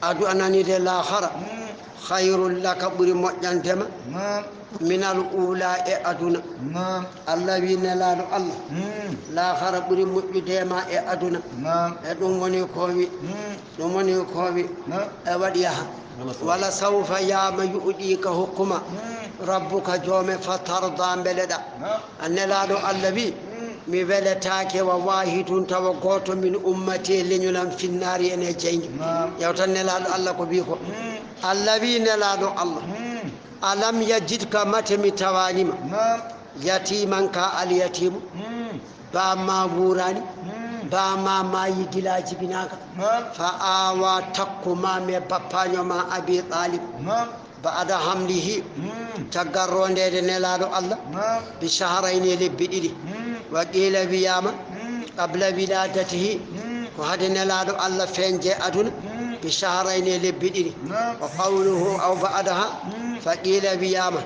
adu, a nani de, laakhara, khayrun laka, ɓuri moƴƴantema, minal ula, e aduna. Allah wi Nelaaɗo Allah, laakhara ɓuri moƴƴude ma e aduna. E ɗum woni ko wi, ɗum woni ko wi e waɗi yaha. Wala sawfa, yama, yu'dika, hokkuma, rabbuka, joome, fa tarda, mbeleɗa. A Nelaaɗo Allah wi, mi weletaake wa wahidun, tawa gooto, min ummati, e leñol am, finnaari, ene jeyndi. Yewtan Nelaaɗo Allah ko wi ko. Allah wi Nelaaɗo Allah, alam yajidka, mate mi tawanima, yatiman, ka alyatimu, bamma wurani, bamma maayi gila jibinaka. Fa awa, takku ma, me bappaño ma Abi Talib. Ba'da hamlihi, caggal rondeede Nelaaɗo Allah, bi shahrayni, e lebbi ɗiɗi. Wa qila, wiyama, qabla wiladatihi, ko hade Nelaaɗo Allah feeñde aduna, bi shahrayni, e lebbi ɗiɗi. Wa qawluhu, aw ba'daha, fa qila, wiyama,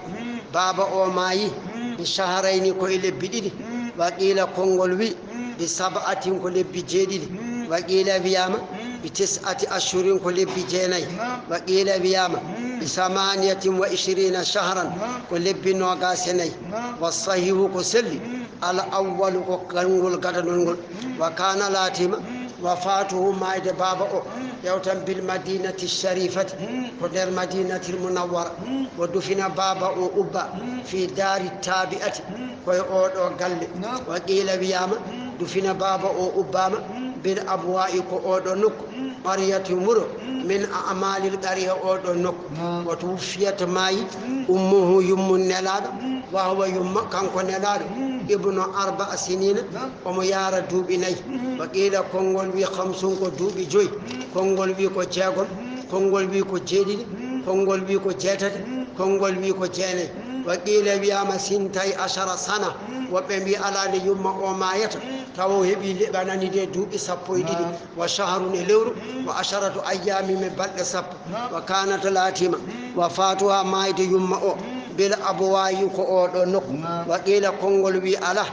baaba o maayi, bi shahrayni, ko e lebbi ɗiɗi. Wa qila, konngol wi, bi sab'atin, ko lebbi jeeɗiɗi. Wa qila, wiyama, bi tis'ati ashhurin, ko lebbi jeenayi. Wa qila, wiyama, bi samaniyatin wa ishrina shahran, ko lebbi noogaas e nayi. Wa sahihu, ko selli, al awwalu, ko konngol gadanol ngol. Wa kana, laatima, wafatuhu, maayde baaba o, yewtan, bil madinati sharifati, ko nder Madinatil Munawwara. Wa dufina, baaba o ubba, fi dari tabi'ati, ko e oɗo galle. Wa qila, wiyama, dufina, baaba o ubbama, bil abwa'i, ko oɗo nokku, qaryati, wuro, min a'malil qarya, oɗo nokku. Wa tuwfiyat, maayi, ummuhu, yummun Nelaaɗo, wa huwa, yumma, kanko Nelaaɗo, ibnu arba'a sinina, omo yaara duuɓi nayi. Wa qila, konngol wi, khamsun, ko duuɓi joyi. Konngol wi ko jeegom. Konngol wi ko jeeɗiɗi. Konngol wi ko jeetati. Konngol wi ko jeenayi. Wa qila, wiyama, sintay ashara sana. Woɓɓe mbi, ala, nde yumma o maayata, tawa o heɓi leɓanani de duuɓi sappo e ɗiɗi. Wa shahrun, e lewru. Wa asharatu ayyami, e balɗe sappo. Wa kanat, laatima, wafatuha, maayde yumma o, bil abwa'i, ko oɗo nokku. Wa qila, konngol wi, ala,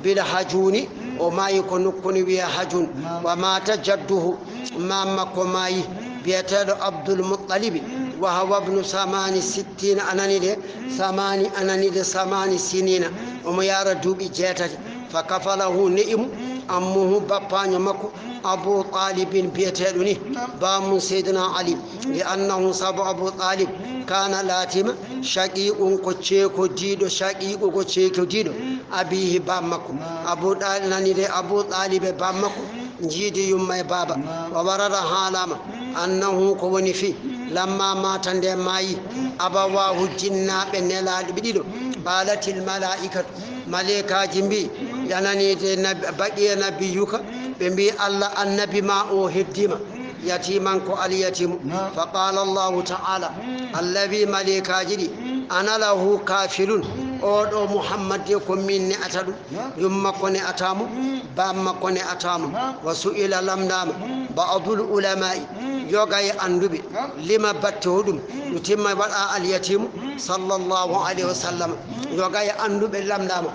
bil hajuni, o maayi ko nokku ne wiye Hajun. Wa mata jadduhu, maam makko maayi, biyeteeɗo Abdul Muttalibi, wa huwa ibnu samani sittina, a nani de, samani, a nani de, samani sinina, omo yaara duuɓi jeetati. Fa kafalahu, ne'i mo, ammuhu, bappaño makko, Abu Talibin biyeteeɗo ni, bamum Seydina Ali, li annahu, sabu Abu Talib, kana, laatima, shaqiqun, ko ceekodiiɗo, shaqiqu, ko ceekodiiɗo, abihi, bam makko. Abu Talib, nani de, Abu Talib e bam makko njiidi yumma e baaba. Wa warada, haalama, annahu, ko woni fi, lamma mata, nde maayi, abawahu, jinnaaɓe Nelaaɗo ɓe ɗiɗo, Qalatil malaikatu, malaikaaji mbi, yananiide nabi, baqiya nabiyuka, ɓe mbi Allah annabi ma o heddima. Yatiman ko alyatimu. Fa qala Allahu taala, Allah wi malaikaaji ɗi, ana lahu kafilun, oɗo Muhammad de ko min ne'ata ɗum. Yumma ko ne'ata mo, bamma ko ne'ata mo. Wa su'ila, lamndama ba'dul ulama'i, yoga e annduɓe, lima, batte hoɗum, ɗum timma waɗa alyatimu. Sallallahu alayhi wa sallam, yoga e annduɓe lamndama,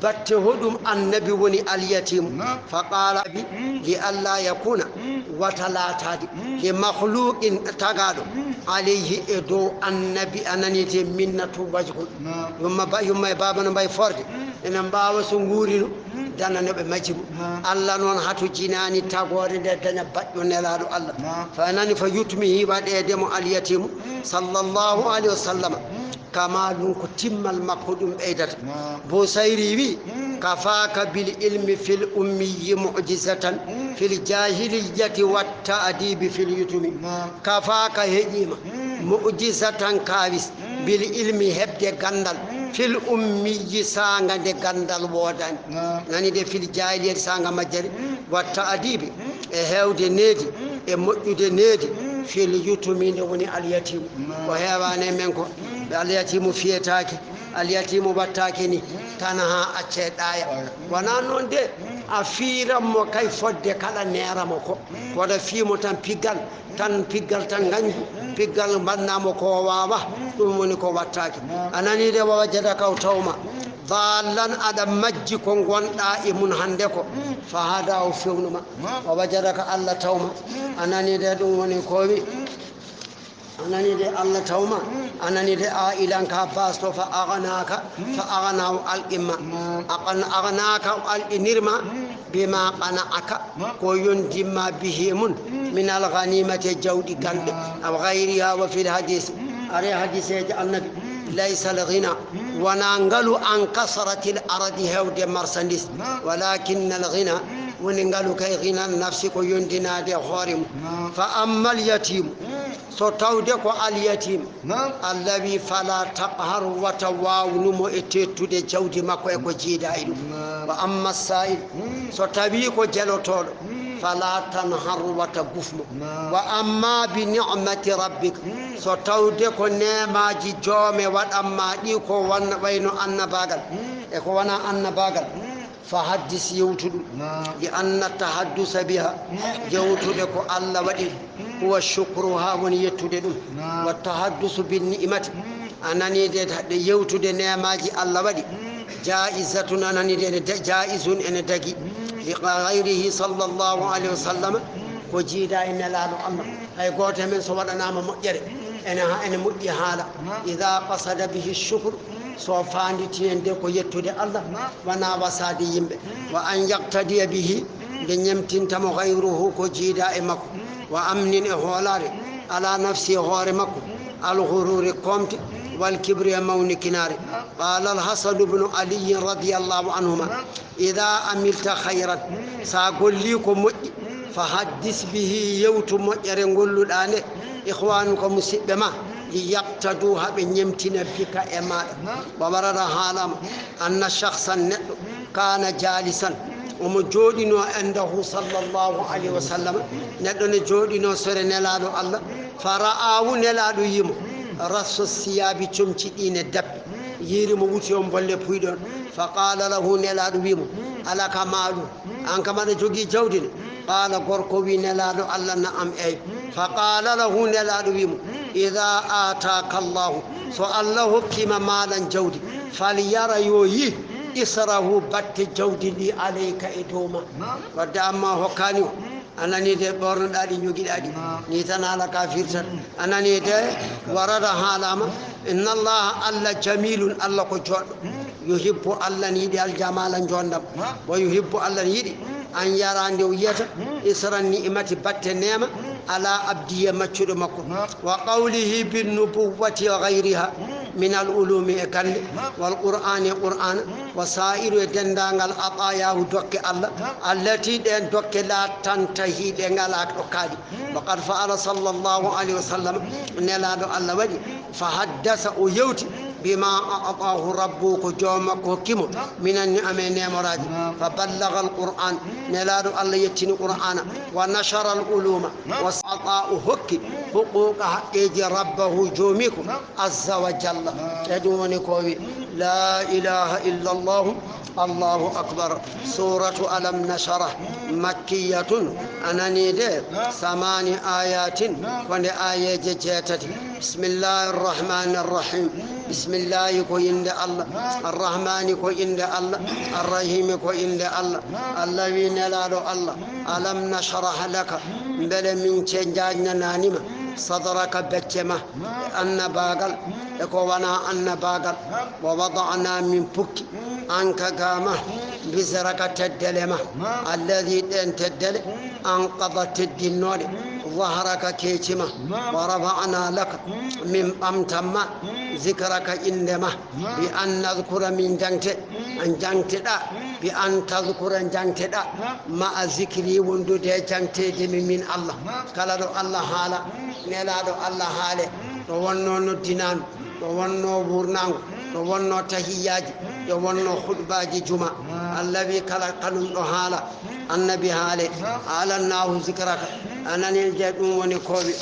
batte hoɗum annabi woni alyatimu? Fa qala bi, li alla yakuna, wata laataade, li makhluqin, tagaaɗo, alayhi, e dow annabi, ananite, minnatu, wajhun. Yumma ba, yumma e baba no mbay forde, ene mbaawa so nguurino, dana no ɓe majji mo. Allah noon hato jinaani tagoore nde daña baƴƴo nelaaɗo Allah. Fa nani fa yutmihi, waɗeede mo alyatimu, sallallahu alayhi wa sallam. Kamalun ko timmal makko ɗum ɓeydata. Busayri wi, kafaka bil ilmi fil ummiyi mu'jizatan fil jahiliyyati wat ta'dibi fil yutumi. Kafaka heƴima, mu'jizatan kawis, bil ilmi heɓde ganndal, fil ummiyi saanga nde ganndal woodani. Nani de fil jahiliyyati saanga majjere, wat ta'dibi e heewde needi, e moƴƴude needi, fil yutumi nde woni alyatimu. Ko heewaani e men ko, ɓe alyatimu fiyetaake, alyatimu wattaake ni, tan haa accee ɗaaya. Wonaa noon de, a fiiran mo kay fodde kala neera mo ko. Koɗa fii mo tan piggal, tan piggal tan ngañgu, piggal mbaɗnaa mo ko waawa, ɗum woni ko wattaake. A nanii de, wa wajadaka o tawma, dallan aɗa majji ko ngonɗaa e mum hannde ko, fa hada o fewnuma. Wa wajadaka Allah tawma, a nanii de, ɗum woni ko wi. A nanii de Allah tawma, a nanii de ailan ka basto, fa aganaka, fa agana o alɗimma. Agan-, aganaka o alɗinirma, bima qana'aka, ko yondimma bihi e mum, min al ghanimati e jawɗi ganɗe, aw ghayriha wa fil hadis. Are hadiseeje annabi, laysa al ghina, wona ngalu an kasratil aradi heewde marchandise, walakin al ghina, woni ngalu kay ghina nafsi ko yondinaade e hoore mum. Fa ammal yatimu, so tawde ko al yatim, Naam. Allah wi, fala taqhar, wata waawnu mo e teettude jawdi makko e ko jiida e ɗum. Naam. Wa amma sa'il, Hmm. so tawi ko jelotooɗo, Hmm. fala tanhar, wata guf mo. Naam. Wa amma bi ni'mati rabbik, Hmm. so tawde ko neemaaji joome waɗan ma ɗi ko wan-, wayno annabaagal Hmm. e ko wona annabaagal, Hmm. Fa haddis, yewtu ɗum. Naam. Li anna tahaddusa biha, Mm. yewtude ko Allah waɗi, Mm. huwa shukruha, woni yettude ɗum. Naam. Wa tahaddusu bin ni'mati, Mm. a nanii de, de yewtude neemaaji Allah waɗi, Mm. jaizatun, a nanii de, ene da-, jaizun, ene dagi. Mm. Li ghayrihi sallallahu alayhi wa sallam, Mm. ko jiida e nelaaɗo Allah. Mm. Hay gooto e men so waɗanaama moƴƴere, Mm. ene ha-, ene moƴƴi haala. Naam. Idha qasada bihi shukru, Mm. so faanditi en de ko yettude Allah, Naam. wona wasaade yimɓe. Mm. Wa an yaqtadiya bihi, Mm. nde ñemtinta mo ghayruhu ko jiida e makko. Mm. Wa amnin e hoolaare, Mm. ala nafsi e hoore makko, Mm. al ghururi komte, Mm. wal kibri e mawnikinaare. Naam. Qala al Hasan ibn Ali radiyallahu anhuma, Naam. Idha amilta khayran, Mm. sa golli ko moƴƴi, Mm. fa haddis bihi, yewtu moƴƴere ngolluɗaa nde, Mm. ikhwanuka, musiɓɓe ma, Mm. li yaqtadu, ha ɓe ñemtina bika e maaɗa. Naam. Wa warada, haalama, Mm. anna shakhsan, neɗɗo, Mm. kana jalisan, Mm. omo jooɗino indahu sallallahu alayhi wa sallam, Mm. neɗɗo ne jooɗino sere nelaaɗo Allah, Mm. fa ra'ahu, nelaaɗo yimo, Mm. rasso siyabi, comci ɗi ne dappi, Mm. yiiri mo, wuti on bolle puyɗon. Mm. Fa qala lahu, nelaaɗo wi mo, Mm. alaka malu, Mm. an kam aɗa jogii jawdi ne? Mm. Qala, gorko wi, nelaaɗo Allah, na'am, eey. Mm. Fa qala lahu, nelaaɗo wi mo, Mm. idha ataka Allahu, Mm. so Allah hokkima maalan jawdi, Mm. falyara, yo yi, Mm. israhu, batte jawdi ndi, alayka, e dow ma. Naam. Wadde amma hokkani o. Mm. A nanii de, ɓornoɗaa ɗi, ñogiɗaa ɗi. Naam. Ni tan haala ka firtan. Mm. A nanii de, warada, haalama, inna Allaha, Allah, jamilun, Allah ko joɗɗo. Mm. Yuhibbu, Allah ne yiɗi, al jamala, njonɗam. Naam. Wa yuhibbu, Allah ne yiɗi, Mm. an yara, nde o yiyata, Mm. isran ni'mati, batte neema, Mm. ala abdi, e maccuɗo makko. Naam. Wa qawlihi bin nubuwwati wa ghayriha, Mm. min al ulumi, e gannde, Naam. wal qur'ani, e qur'ana, Mm. wa sa'iru, e denndaangal, ataayahu, dokke Allah, Naam. allati, ɗeen dokke, la tantahi, ɗe ngalaa ɗokkaaɗi. Mm. Wa qad fa'ala sallallahu alayhi wa sallam, Mm. nelaaɗo Allah waɗi, Mm. fa haddasa, o yewti, Mm. بما أعطاه ربه, ko joom makko hokki mo, من النعم, e neemoraaji. فبلغ القرآن, Nelaaɗo Allah yettini Qur'aana. ونشر العلوم, وأعطى, o hokki, حقوق, haqqeeji, ربه, joomiiko, عز وجل. E ɗum woni ko o wi, لا إله إلا الله. Allahu akbar. Suuratu Alam Nashrah, makkiyatun, a nanii de, samaani aayaatin, ko nde aayeeje jeetati. Bismillahir Rahmanir Rahim. Bismillahi ko innde Allah. Arrahmani ko innde Allah. Arrahimi ko innde Allah. Allah wi Nelaaɗo Allah, Alam nashrah laka, mbele min ce njaajnanaani ma, sadraka, becce ma, e annabaagal, e ko wanaa annabaagal. Wa wada'na, min pukki, anka, ga ma, wizraka, teddele ma, alladhi, ɗen teddele, anqada, teddinnooɗe, zahraka, keeci ma. Wa rafa'na laka, min ɓamtan ma, zikraka, innde ma, bi an nadhkura, min jangte, an jangteɗa, bi an tadhkura, jangteɗa, ma'a zikri, wondude e jangteede mi, min Allah. Kala ɗo Allah haala, Nelaaɗo Allah haale, ɗo wonnoo noddinaandu, ɗo wonnoo wuurnaangu, ɗo wonnoo tahiyyaaji, ɗo wonnoo hutbaaji juma. Allah wi kala kanum ɗo haala, annabi haale, alannahu zikraka, a nanii de, ɗum woni ko o wi.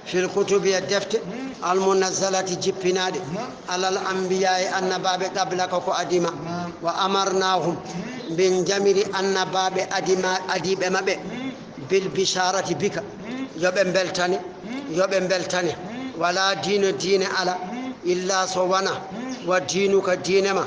Fil kutubi, e defte, almunazzalati, jippinaaɗe, alal anbiya, e annabaaɓe, qablaka, ko adii ma. Wa amarnahum, min jamiri annabaaɓe adii ma, adiiɓe maɓɓe, bil bisharati bika, yo ɓe mbeltane, yo ɓe mbeltane. Wala diina, diine ala, illa so wona, wa diinuka, diine ma,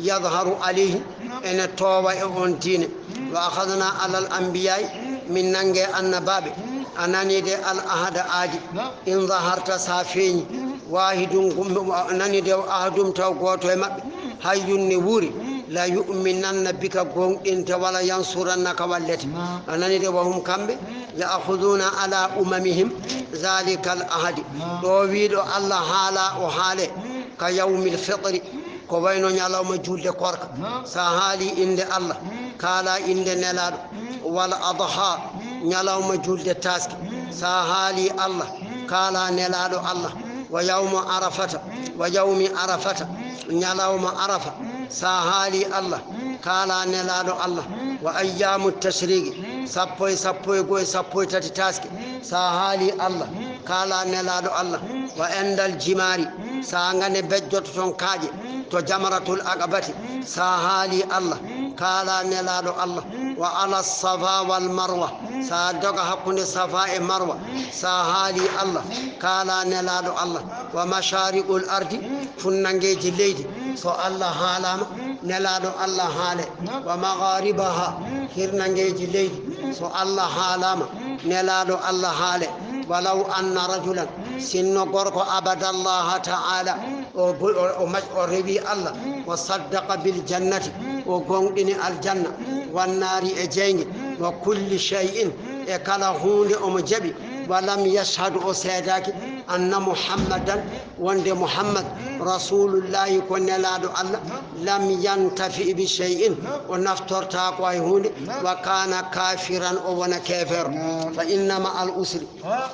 yadharu alayhi, ene toowa e on diine. Wa akhadna alal anbiya'i, min nange annabaaɓe, a nanii de, al ahada, aadi. In zaharta, sa feeñi, wahidun, gum-, a nanii de, ahadum, taw gooto e maɓɓe, hayyun, ne wuuri, la yu'minanna bika, gonɗinte, wala yansurannaka, wallete. A nanii de, wa hum, kamɓe, ya'khuduna ala umamihim zalikal ahadi. Ɗo wiiɗo Allah haala, o haale ka yawmil fitri, ko wayno ñalawma julde korka. Sa haali innde Allah, kaala innde Nelaaɗo. Wal adha, ñalawma julde taski. Sa haali Allah, kaala Nelaaɗo Allah. Wa yawmu arafata, wa yawmi arafata, ñalawma arafa. Sa haali Allah, kaala Nelaaɗo Allah. Wa ayyamu tashriqi, sappo e sappo e go'o, sappo e tati taski. Sa haali Allah, kaala Nelaaɗo Allah. Wa indal jimaari, sa ngane bejjoto ton kaaƴe to jamratul aqabati. Sa haali Allah, kaala Nelaaɗo Allah. Wa ala safa wal marwa, sa doga hakkunde safa e marwa. Sa haali Allah, kaala Nelaaɗo Allah. Wa mashariqul ardi, funnangeeji leydi, so Allah haalaama, Nelaaɗo Allah haale. Wa magharibaha, hirnangeeji leydi, so Allah haalaama, Nelaaɗo Allah haale. Walaw anna rajulan, sinno gorko, abadallaha ta'ala, o bo-, o, o maj-, o rewi Allah, wa saddaqa bil jannati, o gonɗini aljanna, wan naari, e jeynge, wa kulli shay'in, e kala huunde omo jaɓi, wa lam yashhad, o seedaaki, anna Muhammadan, wonde Muhammad Rasulullahi ko Nelaaɗo Allah, lam yantafi bi shay'in, o naftortaako hay huunde, wa kana kafiran, o wona keefeero. Fa inna ma'al usri,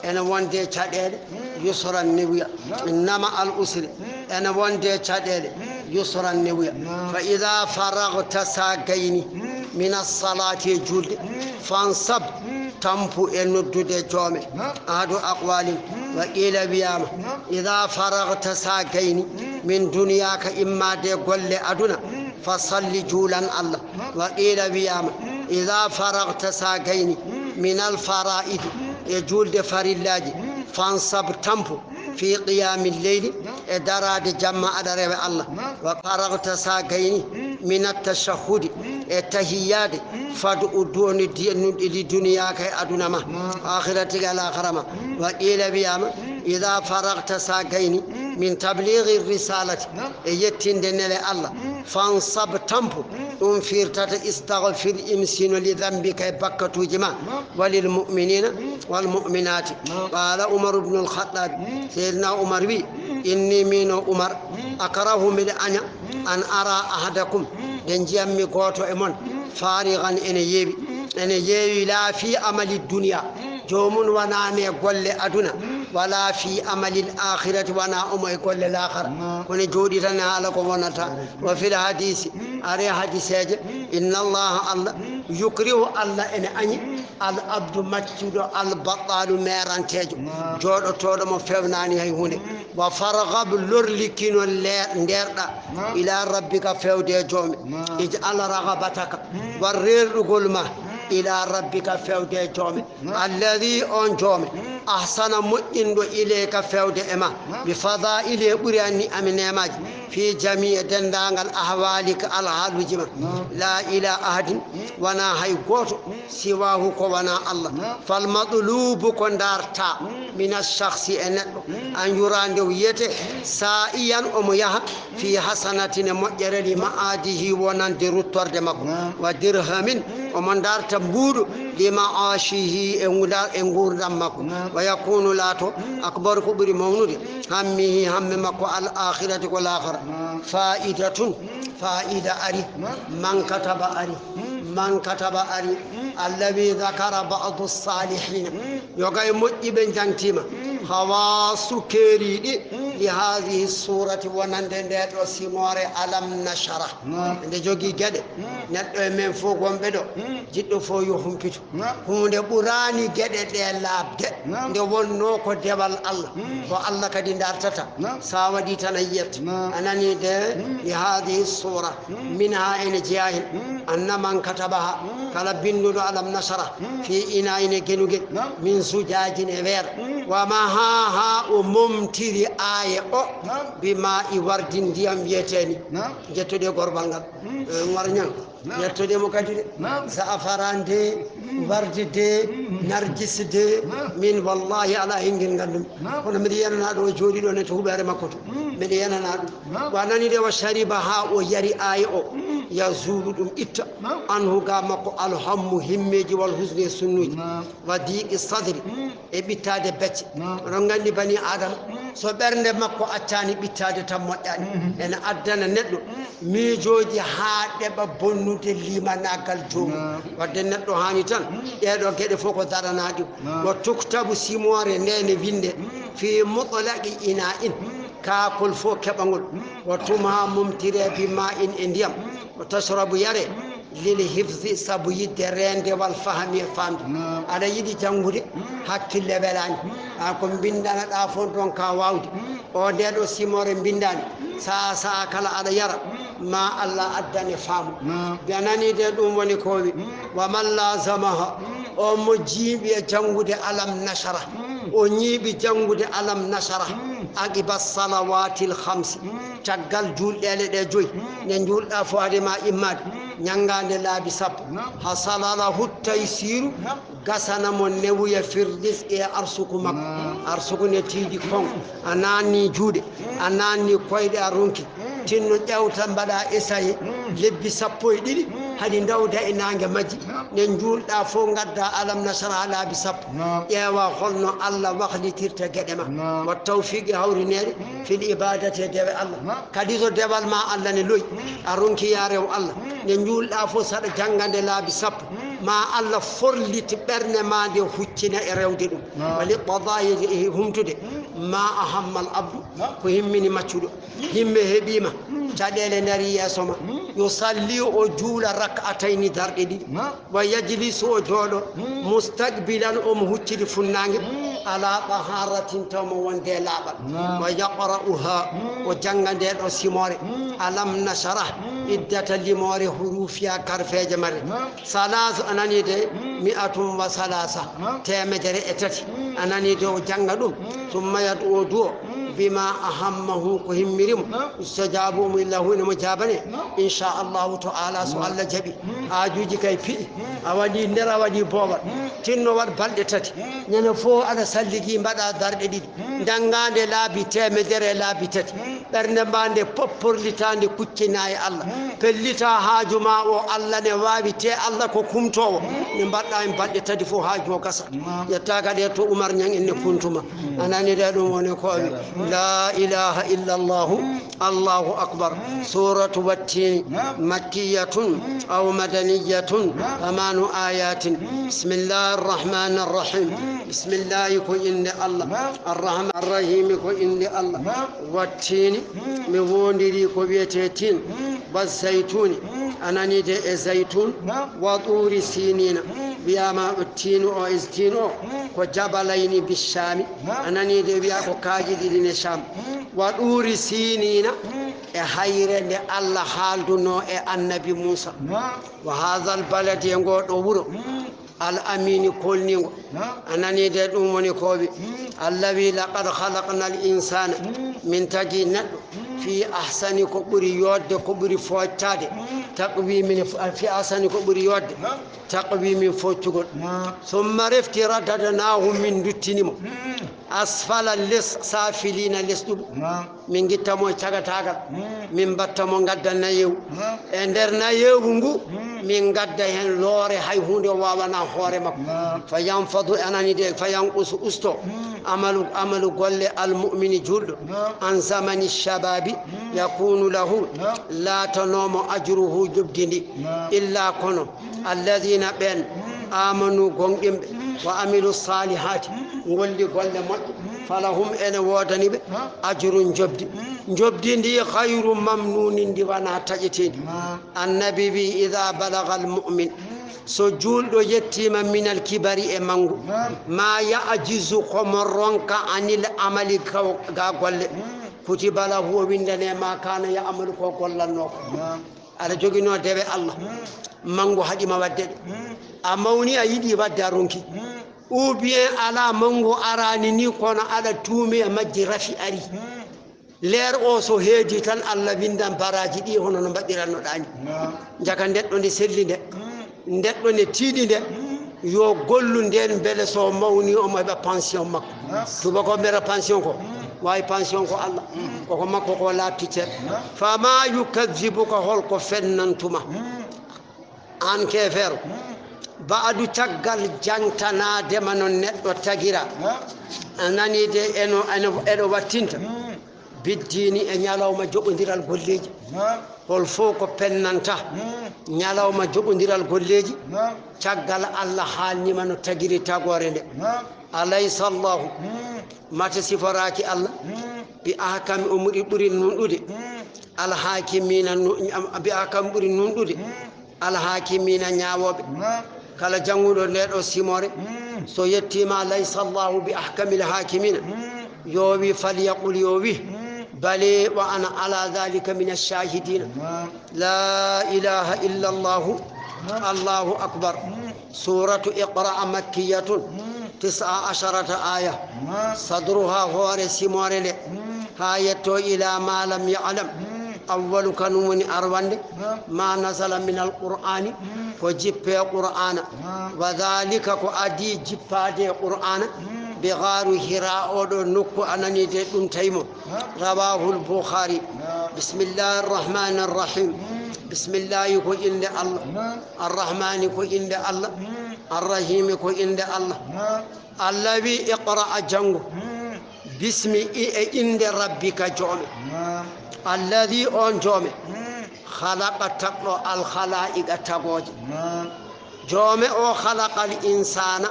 ene wonde caɗeele, yusran, newuya. Inna ma'al usri, ene wonde caɗeele, yusran, newuya. Fa idha faragta, sa gayni, min as-salati, e julde, fansab, tampu e noddude joome. Ahadu aqwalin, wa qila, wiyama, idha faragta, sa gayni, min duniyaka, immade golle aduna, fa salli, juulan Allah. Wa qila, wiyama, idha faragta, sa gayni, min al fara'idi, e julde farillaji, fansab, tampu, fi qiyamil leyli, e daraade jamma aɗa rewa Allah. Wa faragta, sa gayni, min at-tashahhudi, e tahiyyaade, fad'u, duwoni di-, nu-, li duniyaka, e aduna ma, akhirati, e alakhara ma. Wa qila, wiyama, idha faragta, sa gayni, min tablighi risalati, e yettinde nele Allah, fansab, tampu, ɗum firtata istaghfir, imsino, li dhanbika, e bakkatuuji ma, walil mu'minina wal mu'minati. Qala Umar ibn al-Khattab, Seydina Umar wi, inni, min o Umar, akrahu, mbiɗa aña, an ara ahadakum, nde njiyammi gooto e mon, farighan, ene yeewi, ene yeewi, la fi amali dunya, joomum wonani e golle aduna, ولا في عمل الآخرة, wona omo e golle laakara. Kono jooɗi tan e haala ko wonata. وفي الحديث, ari hadiseeje, إن الله, Allah, يكره, Allah ene añi, العبد, maccuɗo, البطال, meeranteejo, jooɗotooɗo mo fewnaani hay huunde. وفارغب, lorlikino, le-, ndeerɗa, إلى ربك, fewde e joome. اجعل رغبتك, war reerɗugol ma, إلى ربك, fewde e joome. الذي, on joome, أحسن, moƴƴinɗo, إليك, fewde e ma, بفضائل, e ɓuri النعم, neemaaji, في جميع, denndaangal, أحوالك, alhaaluuji ma. لا إلى أحد, wona hay gooto, سواه, ko wona Allah. فالمطلوب, ko ndaarta, من الشخص, e neɗɗo, أن يرى, nde wiyete, ساعيا, omo yaha, في حسنة, e moƴƴere, لمعاده, wonande ruttorde makko. ودرهم, omo ndaarta mbuuɗu, لمعاشه, e ngu-, e nguurndam makko. ويكون, laato, أكبر, ko ɓuri mawnude, همه, hamme makko, الآخرة, ko laakara. فائدة, faayida ari, من كتب ari, من كتب ari, الذي ذكر بعض الصالحين, yoga e moƴƴi ɓe njantiima, خواص, keeriiɗi, لهذه السورة, wonande ndee ɗoo simoore ألم نشرح. Nde jogii geɗe, neɗɗo e men fof wonɓe ɗo, jiɗɗo fof yo humpito. Huunde ɓuraani geɗe ɗe laaɓde, nde wonnoo ko dewal Allah, ko Allah kadi ndaartata. So a waɗii tan a yiyat. A nanii de, لهذه السورة, منها, ene jeyaa heen, أن من كتبها, kala binnduɗo ألم نشرح, في إناء, e genugel, من زجاج, e weer, ومحاها, o momtiri aaya o, بماء ورد, ndiyam wiyetee ni. Njettoɗee gorbal ngal. Eh, Umar Ñaŋ. Yettoɗee mo kadi de. Za'afaran de, wardi de, narjis de. Min, wallahi, alaa heen ngel nganndumi. Kono mbiɗa yenanaa ɗo o jooɗii ɗo ne to huɓeere makko to. Mbiɗa yenanaa ɗum. Wa nani de, wa shariba, haa o yari aaya o. Yazulu, ɗum itta. Anhu, ga makko, alhammu, himmeeji, wal husni, e sunnuuji. Wa diiqi sadri. E ɓittaade becce. Oɗon nganndi bani Aadama, so ɓernde makko accaani ɓittaade tan moƴƴaani. Ene addana neɗɗo miijooji haa ɗeɓa bonnude limanaagal joomum. Wadde neɗɗo haani tan, ɗeeɗo geɗe fof ko daranaaɗi. Wa tuktabu, simoore nde ne winnde, fi mutlaqi ina'in, kaakol fof keɓangol. Wa tumha, momtire, bi ma'in, e ndiyam. Wa tashrabu, yare. Lil hifzi, sabu yiɗde reende, wal fahmi, e faamde. Aɗa yiɗi janngude, hakkille welaani. A ko mbinndanaɗaa fof ɗon ka waawde. O nde ɗo simoore mbinndaani. Sa'a sa'a kala aɗa yara, ma Allah addane faamu. A nanii de, ɗum woni ko wi. Wa man lazamaha, on mo jiiɓi e janngude Alam Nashrah. O ñiiɓi janngude Alam Nashrah. Aqiba salawatil khamsi. Caggal juulɗeele ɗe joyi, nde njuulɗa fof hade ma immaade, ñanngaande laabi sappo. Hasala lahu taysiru, gasana mo newuya fir rizqi e arsuku makko. Arsuku ne tiiɗi kon, a naanni juuɗe, a naanni koyɗe, a ronki. Tinno ƴeewta mbaɗa esaye, lebbi sappo e ɗiɗi, hade ndawda e naange majji. Nde njuulɗa fof ngadda Alam Nashrah laabi sappo. Ƴeewa holno Allah wahlitirta geɗe ma. Wa tawfiqi, hawrineede, fil ibadati, e dewe Allah. Kadi so dewal ma Allah ne loyi, a ronki ya rew Allah, nde njuulɗa fof saɗa janngande laabi sappo, ma Allah forlit ɓernde ma nde huccina e rewde ɗum. Wali qada'i, e humtude, ma ahammal abdu, ko himmini maccuɗo. Himme heɓiima, caɗeele ndarii yeeso ma. Yo salli, o juula rak'atayni, darɗe ɗiɗi. Wa yajlisu, o jooɗo, mustaqbilan, omo huccidi funnaange, ala taharatin, taw mo wonde e laaɓal. Wa yaqra'uha, o jannga nde ɗo simoore, Alam Nashrah, iddata limoore, hurufiya, karfeeje mare. Salaasu, a nanii de, mi'atun wa salaasa, teemedere e tati, a nanii de, o jannga ɗum. Summa yad'u, o du'o, bima ahammahu, ko himmiri mo. Yustajabu, illa hu, ene mo jaabane. Inchallahu ta'ala, so Allah jaɓi. Haajuuji kay piɗi. A waɗi nder, a waɗi boowal. Tinno waɗ balɗe tati. Ñande fof aɗa salligi, mbaɗa darɗe ɗiɗi. Njanngaande laabi teemedere e laabi tati. Ɓernde ma nde popporlitaande kuccina e Allah. Pellita haaju ma o, Allah ne waawi, te Allah ko kumtoowo. Nde mbaɗɗa heen balɗe tati fof, haaju o gasa. Yettaaka ɗe to Umar Ñaŋ en ne kuntuma. A nanii de, ɗum woni ko o wi. La ilaha illa Allahu. Allahu akbar. Suratu Wattiini, makkiyatun aw madaniyatun, thamanu ayatin. Bismillahi arrahmani arrahim. Bismillahi ko innde Allah. Arrahman arrahimi ko innde Allah. Wattiini, mi woondiri ko wiyetee tiin. Wa zaytuuni, a nanii de, e zaytuun. Wa tuuri siiniina, wiyaama tiin o, e tiin o ko jabalayni bi Shaami. A nanii de, wiyaa ko kaaƴe ɗiɗi ne Shaam. Wa tuuri siiniina, e hayre nde Allah haaldunoo e annabi Muusa. Wa haazal baladi, e ngoo ɗoo wuro, al amiini, koolniingo. A nanii de, ɗum woni ko wi, allazi laqad khalaqnal insaana, min tagi neɗɗo, fi ahsani, ko ɓuri yooɗde, ko ɓuri fooƴtaade, taqwiimin, fi ahsani, ko ɓuri yooɗde, taqwiimin, fooƴtugol. Summa refti radadnaahu, min nduttini mo, asfala, les, saafiliina, les ɗuɓo. Min ngitta mo e cagataagal. Min mbatta mo ngadda nayeewu. E nder nayeewu ngu, min ngadda heen loore, hay huunde o waawanaa hoore makko. Fa yanfadu, a nanii de, fa yanqusu, usto, amalu, amalu golle al mu'mini, juulɗo, an zamani shababi, yakunu lahu, laatanoo mo ajruhu, njoɓdi ndi, illa kono, alladina, ɓeen, amanu, gonɗinɓe, wa amilu salihaati, ngolli golle moƴƴe, falahum, ene woodani ɓe, ajrun, njoɓdi. Njoɓdi ndi, ghayru mamnunin, ndi wanaa taƴeteendi. Annabi wi, ida balaga al mu'min, so juulɗo yettiima, minal kibari, e manngu, ma ya'jizu, ko mo ronka, anil amali, kaw, ga golle, kutiba lahu, o winndane ma, kana ya'malu, ko gollannoo ko. Aɗa joginoo dewe Allah, manngu haɗi ma waɗde ɗe. A mawni, a yiɗi waɗde, a ronki. Ou bien alaa, manngu araani ni, kono aɗa tuumi e majji, rafi ari. Leer o so heedi tan, Allah winndan baraaji ɗi hono no mbaɗirannoɗaa ni. Jaka ndeɗɗo nde selli nde, ndeɗɗo nde tiiɗi nde, yo gollu ndeen, mbele so mawni omo heɓa pension makko. Tuubakooɓe mbi'ata pension ko, waawi pension ko Allah, koko makko ko laaɓti ceer. Fama yukazzibuka, holko fennantuma? Aan keefeero, ba'du, caggal jangtanaade ma no neɗɗo tagira. A nanii de, eno, eno, eɗo wattinta. Biddiini, e ñalawma joɓondiral golleeji. Hol fof ko pennanta ñalawma joɓondiral golleeji, caggal Allah haalnii ma no tagiri tagoore nde. Alaysa Allahu, mate siforaaki Allah, bi ahkami, o ɓuri, ɓuri nunɗude, alhakimina, nu-, bi ahkami, ɓuri nunɗude, alhakimina, ñaawooɓe. Kala jannguɗo nde ɗo simoore, so yettiima, laysa Allahu bi ahkamil hakimina, yo wi, falyaqul, yo wi, bale wa ana ala dhalika min ash-shahidina. La ilaha illa Allahu. Allahu akbar. Suratu Iqra, makkiyatun, tis'a asharata aya. Sadruha, hoore simoore nde, haa yetto ila ma lam ya'lam. Awwalu, kanum woni arwande, ma nazala min alqur'ani, ko jippe qur'ana. Wa dhalika, ko adii jippaade e qur'ana, bi gaaru Hira, oɗo nokku, a nanii de, ɗum tawi mo. Rawahul Bukhari. Bismillahi arrahmani arrahim. Bismillahi ko innde Allah. Arrahmani ko innde Allah. Arrahimi ko innde Allah. Allah wi, iqra, a janngu. Bismi, i, e innde rabbika, joome. Alladhi, on joome. Khalaqa, tagɗo, al khalaiqa, tagooje. Joome o, khalaqal insana,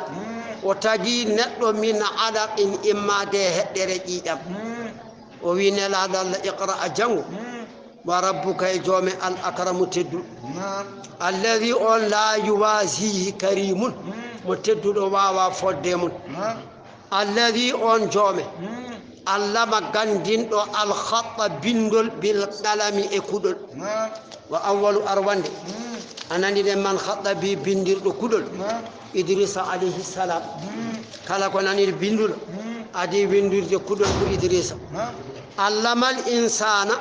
o tagi neɗɗo, min alaqin, immaade e heɗɗere ƴiiƴam. O wi Nelaaɗo Allah, iqra, a janngu. Wa rabbuka, e joome, al akramu, tedduɗo. Alladhi, on, la yuwazihi karimun, mo tedduɗo waawaa fodde mum. Alladhi, on joome, allama, ganndinɗo, al khatta, binndol, bil qalami, e kuɗol. Wa awwalu, arwande, a nanii de, man khatta, bi, binndirɗo kuɗol, Idrisa alayhi salam. Kala ko nanii binnduɗo, adii winndirde kuɗol ko Idrisa. Allamal insana,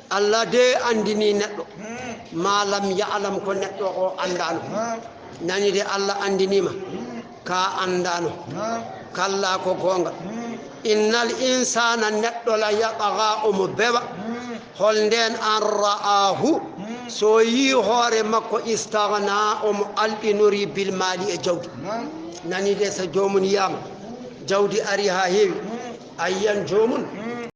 Allah de anndinii neɗɗo, ma lam ya'lam, ko neɗɗo o anndaano. Nanii de, Allah anndinii ma, ka anndaano. Kalla, ko goonga. Innal insana, neɗɗo, la yatgha, omo bewa. Hol ndeen? An ra'ahu, so yii hoore makko, istaghna, omo alɗinori, bil maali, e jawdi. Nanii de, so joomum yiyaama, jawdi ari haa heewi, a yiyan joomum